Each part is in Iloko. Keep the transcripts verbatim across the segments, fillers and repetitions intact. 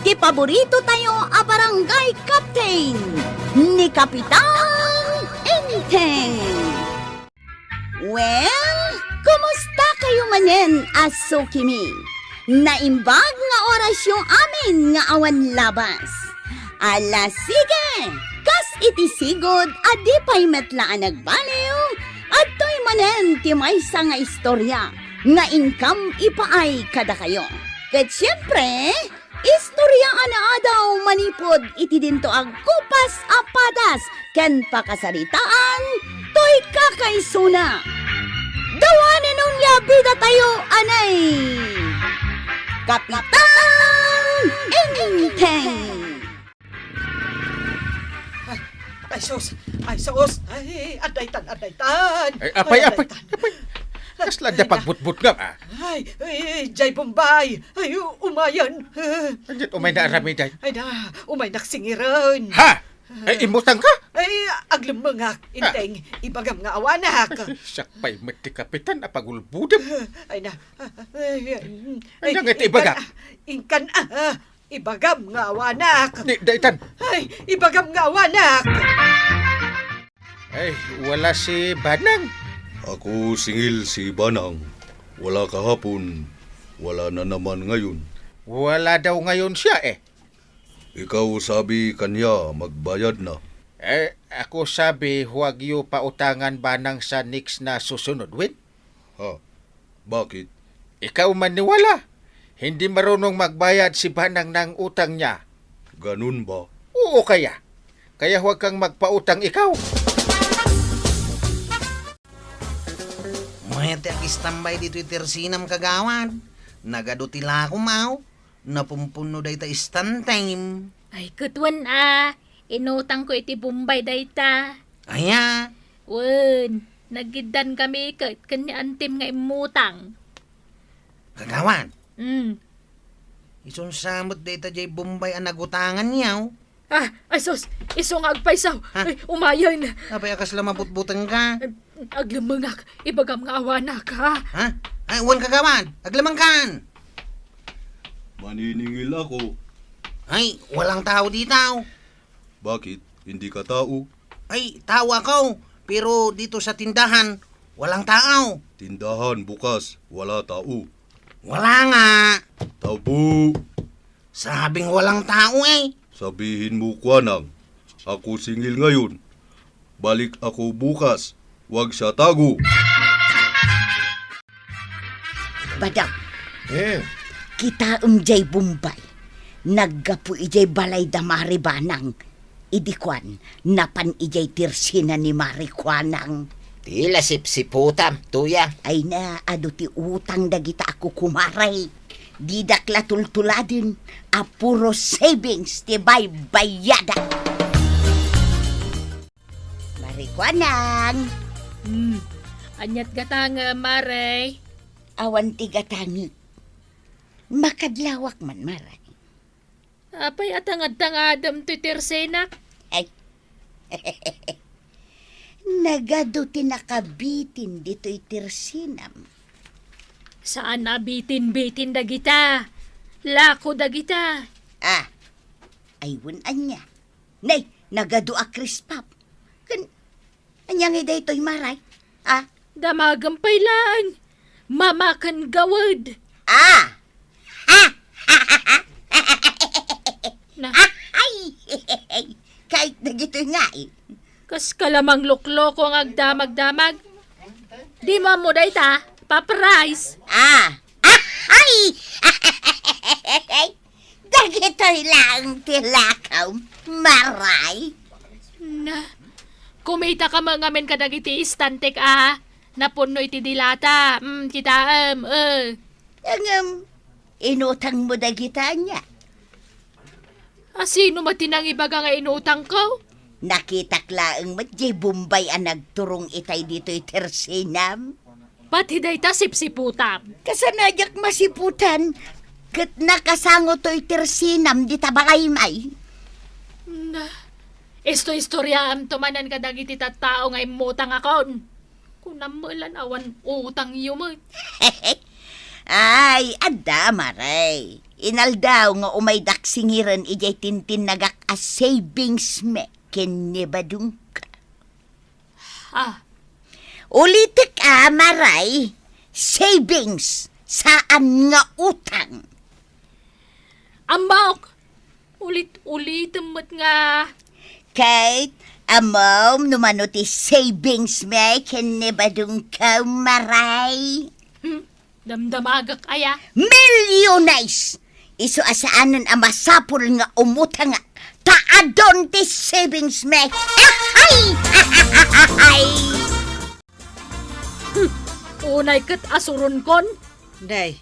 Ti paborito tayo a barangay captain, ni Kapitan Enteng. Well, kumusta kayo manen a sukimi? Naimbag nga orasyo amin nga awan labas. Ala, sige! Kas iti sigud a di pay met la a nagbaliw, adtoy manen ti maysa nga istorya nga inkam ipaay kadakayo. Ket siempre, istorya a naadaw manipud iti dinto a gupas a padas ken pakasaritaan toy kakaisuna. Dawanen onia bidatayo, anay! Kapitan Enteng! Ay, ay, sus! Ay, sus! Ay, adaytan, adaytan! Ay, apay, Ay, apay, adaytan. apay. Kasla Ay, da na. pagbutbut nga, ah. Ay, ay, jay Bombay! Ay, umayan! Ay, dit umay na aramiday. Ay na, umay naksingiran! Ha? Ay, imutang ka? Ay, aglemmengak, Ah. Enteng, ibagam nga awanak! Siak pay met ti kapitan a pagulbudem. Ay na, ay, ay, Ay, na nga iti inkan, ibaga. ah, inkan, ah, ah, Ibagam nga awanak! Di, daytan! Ay, ibagam nga awanak! Ay, wala si Banang. Ako singil si Banang. Wala kahapon, wala na naman ngayon. Wala daw ngayon siya, eh. Ikaw sabi kanya magbayad na. Eh, ako sabi, huwag yu pautangan Banang sa next na susunod, wen? Ha? Bakit? Ikaw maniwala. Hindi marunong magbayad si Banang ng utang niya. Ganun ba? Oo kaya. Kaya huwag kang magpautang ikaw. Mayat ti agistambay ditoy tersinam, kagawad. Nagadu ti lakom, aw. Napumpunno dayta istantem. Ay, ket wen a, inutangko iti Bombay dayta. Aya? Wen, nagiddan kami ket ken ni Antim nga immutang. Kagawad? Mm. Isunsa met dayta jay Bombay a nagutangan yaw? Ah, ay sus, isu nga agpayso. Ha? Ay, umayen. Apay a kasla mabutbuteng ka? Ay, aglemmengak, ibagam nga awanak, ha? Ha? Ay, wen kagawad, aglemengkan. Maniningil ako. Ay, walang tao dito. Bakit? Hindi ka tao? Ay, tao ako, pero dito sa tindahan, walang tao. Tindahan bukas, wala tao. Wala nga. Tao po. Sabing walang tao eh. Sabihin mo, Kuanang, ako singil ngayon. Balik ako bukas. Huwag siya tago. Badang, Hmm. kitaem jay Bombay. Naggapu ijay balay da Mari Banang. Idi kuan, napan ijay tirsina ni Mari Kuanang. Ti la sipsiputam, tuya. Ay na, adu ti utang dagita a kukumaray. Didak la tultuladen a puro savings ti baybayada. Mari Kuanang. Hmm. Aniat gatangem, Mare? Awan ti gatangek. Makadlawak man, Mare. Apay a tangad-tangadem toy tirsinak? Ay. Nagadu ti nakabitin ditoy tirsinam. Saan a bitin-bitin dagita. Lako dagita. Ah. Ay, wen ania. Nay, nagadu a Crisp Puff. Ken, ania ngay daytoy, Maray? Ah? Damagem pay laeng. Mama ken gawed. Ah! Na. Ay! Kayat dagitoy nga eh. Kas ka la manglokloko nga agdamagdamag. Dimo ammo dayta, pa-price. Ah! Ay! Dagitoy laeng ti lakaw, Maray. Na, kumita ka man ngamin kadagiti istantek a napunno iti dilata. Mm, kitaem, eh. Ngem, inutangmo dagita ania? A, sino met ti nangibaga nga inutangko? Nakitak laeng met jay Bombay a nagturong itay ditoy tersinam. Pati dayta sipsiputam. Kasano a diak masiputan? Ket nakasango toy tersinam dita balay may. Na, isto-istoriaamto manen kadagiti tattao nga immutangakon. Kunam met lan awan utangyo met. Ay, adda, Mare. Inaldaw nga umaydak singiren idiay tintinnagak a savings mi ken ni Badongko. Ah. Ulitek a, Mare. Savings, saan nga utang. Ammok! Ulit-ulitem met nga. Kate, ammom no mano ti savings mi ken ni Badongko, Mare? Hmm, damdamagak aya. Milyones! Isu a saanen a masapul nga umutangak, ta adun ti savings mi. Ay! Ay! Hmm, unay ket asuronkon. Day,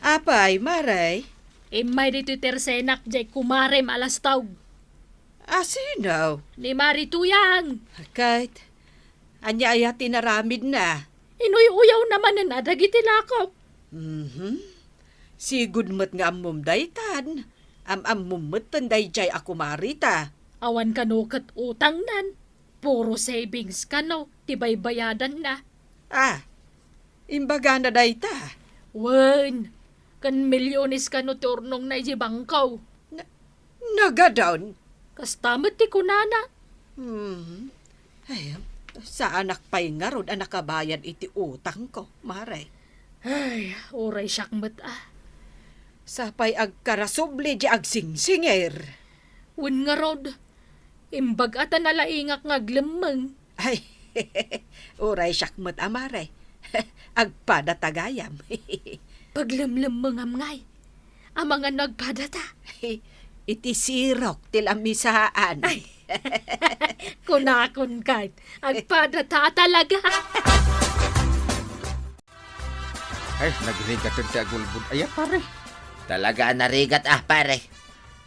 apay, Mare? Immay ditoy tersenak jay kumarem a lastog. A sino? Ni Mari Tuyang. Ket, ania aya ti naramidna? Inuy-uyaw na manen a dagiti lakok. Mhm. Sigud met nga ammom daytan. Am-ammom metten dayjay a kumarita. Awan kano ket utangnan. Puro savings kano ti baybayadanna. Ah, imbagana dayta? Wen, ken milyones kano ti urnongna idiay bangko. Na-, nagadun? Kasta met ti kunana. Hmm. Ay, saanak pay ngarud a nakabayad iti utangko, Mare. Ay, uray siak met a. Sapay agkarasubli di agsingsingir. Wen ngarud, imbag-a ta nalaingak nga aglemmeng. Ay, uray siak met a, Mare. Agpada ta gayam. Paglemlemmengam ngay. Amangan no agpada ta. Iti sirok ti lamisaan. Ay. Kunakon ket, agpada ta talaga. Ay, nagrigaten ti agulbod aya, pare. Talaga a narigat, ah, pare.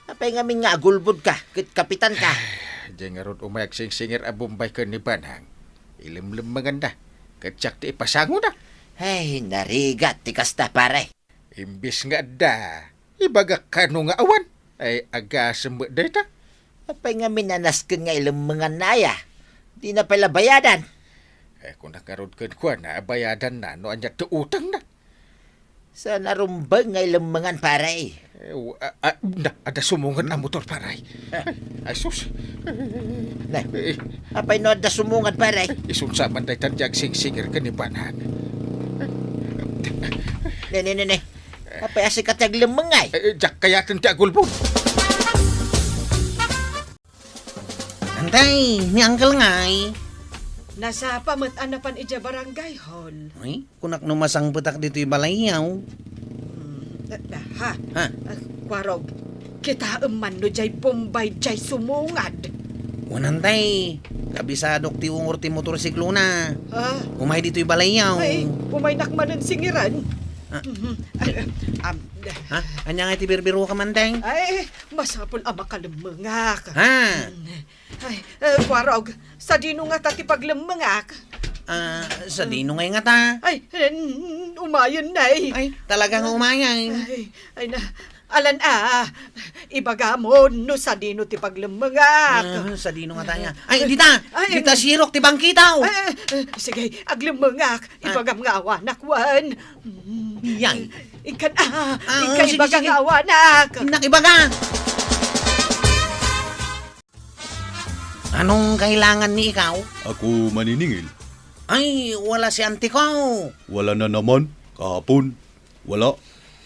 Apay ngamin nga agulbodka ket kapitanka? Diay ngarud umay agsingsingir a Bombay ken ni Banang. Ilemlemmenganda. Ket siak ti ipasangona. Ay, narigat ti kasta, pare. Imbes nga adda, ibagak kano nga awan. Ay, agasem met dayta. Apay ngamin a nasken nga ilemmenganna aya? Dina pay la bayadan. Eh, kunak ngarud kenkuana a bayadanna no ania ti utangna. Saan a rumbeng nga ilemmengan, pare? Eh, w-, a, a, na, adda sumungad a motor, pare. Ah. Ay, sus. Ne, eh, apay no adda sumungad, pare? Isunsa man daytan ti agsingsingir ken ni Banang. Ne, ne, ne, ne. Apay a sika ti aglemmeng ngay? Eh, eh, diak kayaten ti agulbod. Antay, ni Uncle ngay. Nasapa met a napan idiay barangay hall. Ay, kunak no masangpetak ditoy balayyaw. Hmm, da, da, ha? Ha? Ah, Kuarog, kitaem man no diay Bombay diay sumungad. Wen, antay, kabisadok ti ungor ti motorsiklona. Ah. Umay ditoy balayyaw. Ay, umaynak manen singiran. Ah. Mhm. Ah, am, Ha? Ania ngay ti birbirokam, antay? Ay, masapul a makalemmengak. Ha? Mm. Ay, eh, Kuarog, sadino ngata ti paglemmengak? Ah, sadino ngay ngata? Ay, en, umayen, nay. Ay, talaga nga umayen. Ay, ay na, alan a, ibagam no sadino ti paglemmengak. Ah, sadino ngata aya? Ay, dita! Ay, dita sirok ti bangkitaw! Ay, ay, ay, sige, aglemmengak. Ah. Ibagam nga awanak, wen. Yay. Inkan, ah, ah, inkan sige, ibaga sige. Nga awanak. Innak ibaga. Anong kailangan ni ikaw? Ako maniningil. Ay, wala si auntie ko. Wala na naman. Kahapon, wala.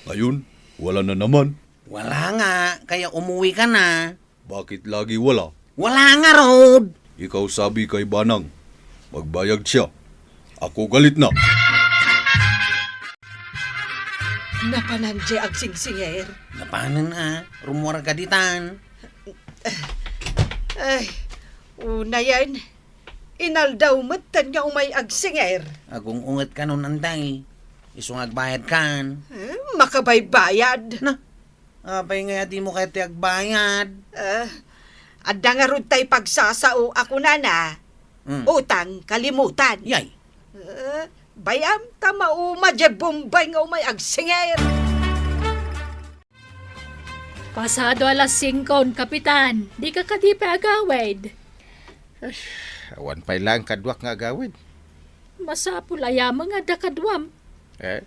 Ngayon, wala na naman. Wala nga, kaya umuwi ka na. Bakit lagi wala? Wala ngarud! Ikaw sabi kay Banang, magbayad siya. Ako galit na. Napanan diay agsingsingir? Napanan a, rummuar ka ditan. Ay, unayen, inaldaw metten nga umay agsingir. Agung-unget kanon, antay. Isu nga agbayad kan. Eh, makabaybayad. Na, Apay nga dimo kayat ti agbayad? Ah, adda ngarud tay pagsasao a kunana, Hmm. utang kalimutan. Yay. Ah, bayam ta mauma diay Bombay nga umay agsingir. Pasado alas singkon, Kapitan. Dika kadi pay agawid? Ay, awan pay laeng kaduak nga agawid. Masapul aya nga adda kaduam. Eh?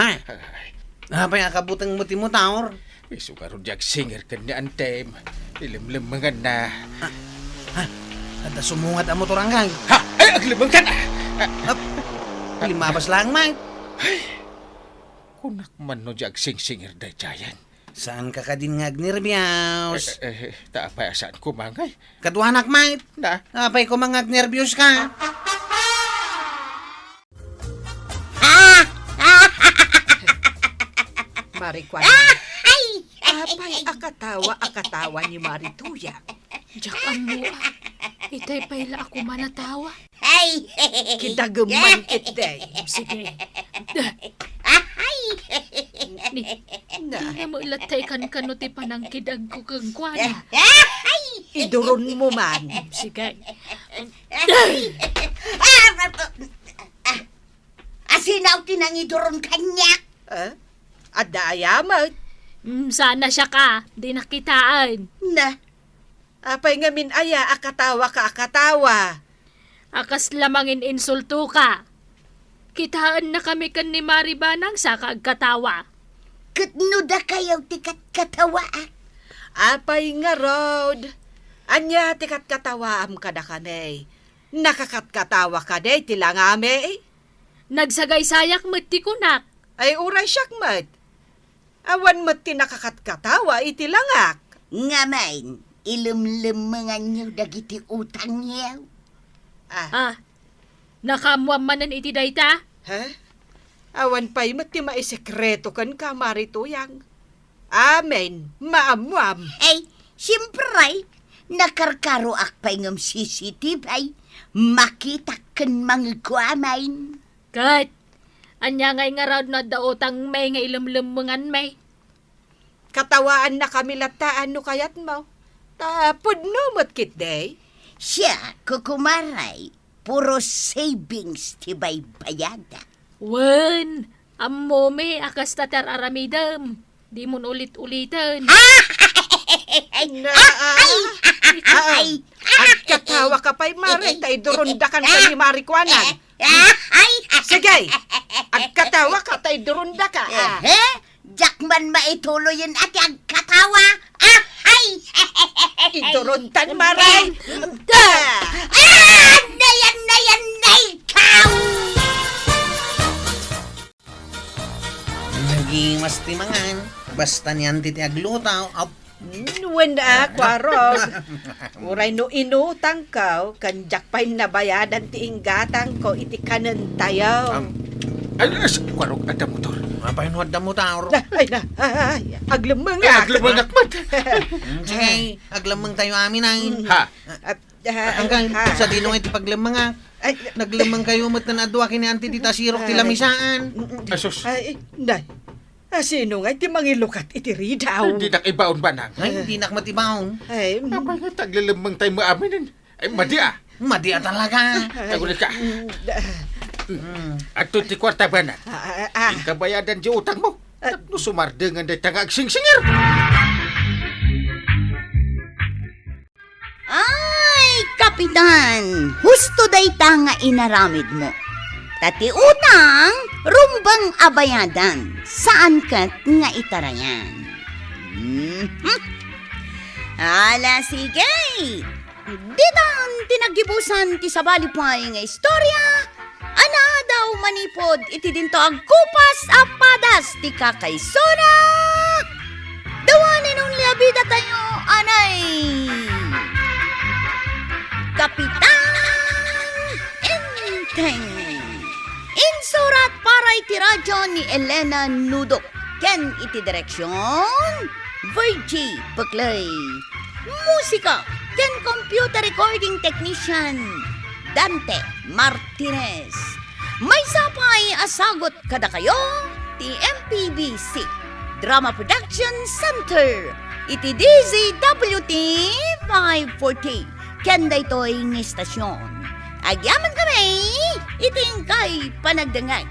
Ha? Apay a kabutengmo ti motor? Isu ngarud ti agsinger ken ni Antem. Ilemlemmenganna. Ah, ah, adda sumungad a motor, Anggang. Ha? Ay, aglemmengan! Ah, ah, limabas lang, Mike. Ay, kunak man no di agsingsinger daydiayen. Saan ka kadin nga agnerbios? Eh, eh, eh, ta apay a saan kumangay? Kaduanak, Mike. Na? Apay koma nga agnerbios ka? Mari Kuan, apay a katawa a katawa ni Mari Tuyang? Diak ammo, ah. Itay pay la a koma natawa. Ay! Kidagem man ketdi. Sige. Ay! Ni, na, na, met latta ikankano ti panangkidagko kenkuana. Ay! Iduronmo man. Sige. Ay! Ah, ah, ah, asino ti nangiduron kaniak? Eh? Adda aya met? Mm, sana siak, di nakitaen. Na, apay ngamin aya a katawaka a katawa? A kasla mangin-insultoka. Kitaennakami ken ni Mari Banang saka agkatawa. Ket no dakayo ti katkatawaak? Apay ngarud? Ania ti katkatawaam kadakami? Nakakatkatawa kadi ti langami? Nagsagaysayak met ti kunak. Ay, uray siak met. Awan met ti nakakatkatawa iti langak. Ngamin, ilemlemmenganyo dagiti utangyo. Ah. Ah, nakaammoam manen iti dayta? Ha? Awan pay met ti maisekreto kenka, Mari Tuyang. Amin, maammoam. Ay, siempre, nakarkaroak pay ngem C C T V, makitak ken mangikuamin. Ket, ania ngay ngarud no adda utangmi nga ilemlemmenganmi? Katawaannakami latta no kayatmo. Ta pudno met ketdi. Siak, kukumaray, puro savings ti baybayadak. Wen, ammomi a kasta ti ar-aramidem. Dimon ulit-uliten. Ay! Na, ah, ay! Ah, ay! Agkatawa ka pay, Mari, ta idurondakan ka ni Mari Kuanan. Ay! Sige, agkatawa ka ta idurondaka, ah. Ehe, diak man maituloyen a ti agkatawa. Ah! Ay! Iduron tan maray! Da! Ah! Anay, anay, anay, ikaw! Nagimas ti mangan. Basta ni Auntie ti agluto. Ap- Hmm, wen a, Kuarog. Uray no inutangko, ken diak pay nabayadan ti inggatangko iti kanentayo. Am, ay, as, Kuarog, adda motor. Apay no adda motor? Na, ay, na, ay, aglemmengak. Ay, aglemmengak met. Hmm, sige, aglemmengtayo amin ay. Ha? At, ah, Angkan, ha? Sadino nga iti paglemmengak? Ay, naglemmengkayo met ken adua ken ni Auntie dita sirok ti lamisaan. Asus. Ay, nay. Ah, sino nga iti mangilukat iti ridaw? Ay, dinak ibaon, Banang. Ay, dinak met ibaon. Ay, mm. Apay nga taglelemmengtayo met amin? Ay, madi a. Madi a talaga. Ay, agulit ka. Mm, da- Mm. Adto ti kuarta, Banang. Ah, ah, ah. Inka bayadan ti utangmo. Ah. Tapno sumardengan dayta nga agsingsingir. Ay, Kapitan, husto dayta nga inaramidmo. Ta ti utang, rumbeng a bayadan, saan ket nga itarayan. Mhm. Ala, sige. Ditan ti naggibusan ti sabali pay nga istorya, a naadaw manipud iti dinto agkupas a padas ti kakaisuna. The one and only a bida tayo, anay, Kapitan Enteng. Insurat para iti radyo ni Elena Nudok ken iti direksion, Virgie Peclay. Musika ken computer recording technician, Dante Martinez. Maysa pay a sagut kadakayo ti M P B C Drama Production Center iti D Z W T five forty ken daytoy nga istasyon. Agyamankami iti inkay panagdengngeg.